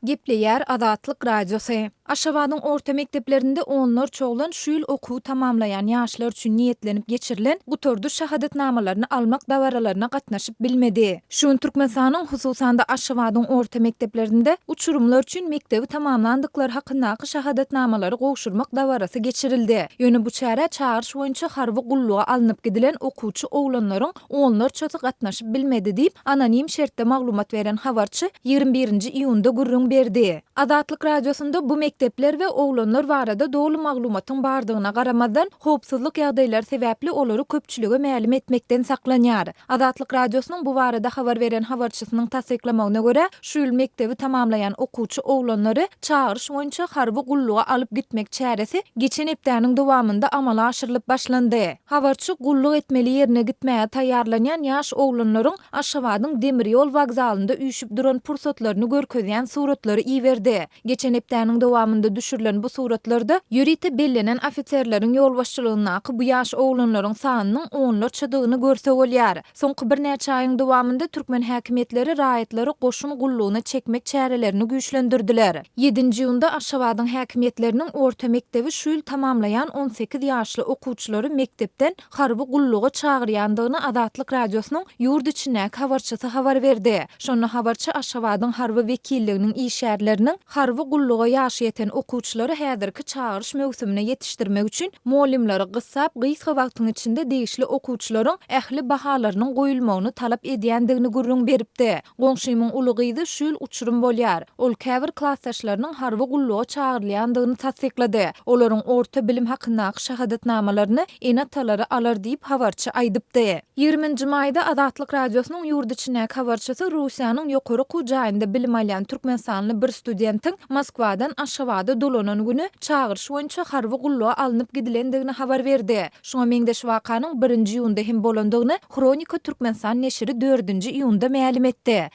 Gepleýär Azatlyk Radiosy. Aşgabadyň orta mekdeplerinde onlarça oglan şu ýyl okuwy tamamlaýan ýaşlar üçin niýetlenip geçirilen gutardyş şahadatnamalaryny almak dabaralaryna gatnaşyp bilmedi. Şu gün Türkmenistanyň, hususan-da Aşgabadyň orta mekdeplerinde uçurymlar üçin mekdebi tamamlandyklary hakyndaky şahadatnamalary gowşurmak dabarasy geçirildi. Ýöne bu çärä çagyryş boýunça harby gulluga alnyp gidilen okuwçy oglanlaryň onlarçasy gatnaşyp bilmedi diýip, anonim şertde maglumat beren habarçy 21 nji iýunda gürrüň berdi. Azatlyk Radiosynda bu mekdepler we oglanlar barada doly maglumatyň bardygyna garamazdan, howpsuzlyk ýagdaýlary sebäpli olary köpçülige mälim etmekden saklanýar. Azatlyk Radiosynyň bu barada habar beren habarçysynyň tassyklamagyna görä, şu ýyl mekdebi tamamlaýan okuwçy oglanlary çagyryş boýunça harby gulluga alyp gitmek çäresi geçen hepdäniň dowamynda amala aşyrylyp başlandy. Habarçy gulluk etmeli ýerine gitmäge taýýarlanýan ýaş oglanlaryň Aşgabadyň demir ýol wokzalynda üýşüp duran pursatlaryny görkezýän suratlary iberdi. Geçen hepdäniň dowamynda düşürilen bu suratlarda ýörite bellenen ofiserleriň ýolbaşçylygyndaky bu ýaş oglanlaryň sanynyň onlarçadygyny görse bolýar. Soňky birnäçe aýyň dowamynda türkmen häkimiýetleri raýatlary goşun gullugyna çekmek çärelerini güýçlendirdiler. Ýedinji iýunda Aşgabadyň häkimiýetleriniň orta mekdebi şu ýyl tamamlaýan 18 ýaşly okuwçylary mekdepden harby gulluga çagyrýandygyny Azatlyk Radiosynyň ýurt içindäki habarçysy habar berdi. Şonda habarçy Aşgabadyň harby wekilliginiň işgärleriniň harby gulluga ýaşy ýeten okuwçylary häzirki çagyryş möwsümine ýetişdirmek üçin mugallymlary gyssap, gysga wagtyň içinde degişli okuwçylaryň ähli bahalarynyň goýulmagyny talap edýändigini gürrüň beripdi. Goňşymyň uly gyzy şu ýyl uçurym bolýar. Ol käbir klasdaşlarynyň harby gulluga çagyrylýandygyny tassyklady. Olaryň orta bilim hakyndaky şahadatnamalaryny ene-atalary alar diýip, habarçy aýdypdy. 20 nji maýda Azatlyk Radiosynyň ýurt içindäki habarçysy Russiýanyň ýokary okuw jaýynda bilim alýan türkmenistanly bir studentiň Moskwadan Aşgabada dolanan güni çagyryş boýunça harby gulluga alnyp gidilendigini habar berdi. Şuňa meňzeş wakanyň birinji iýunda hem bolandygyny Hronika Türkmenistan neşiri dördünji iýunda mälim etdi.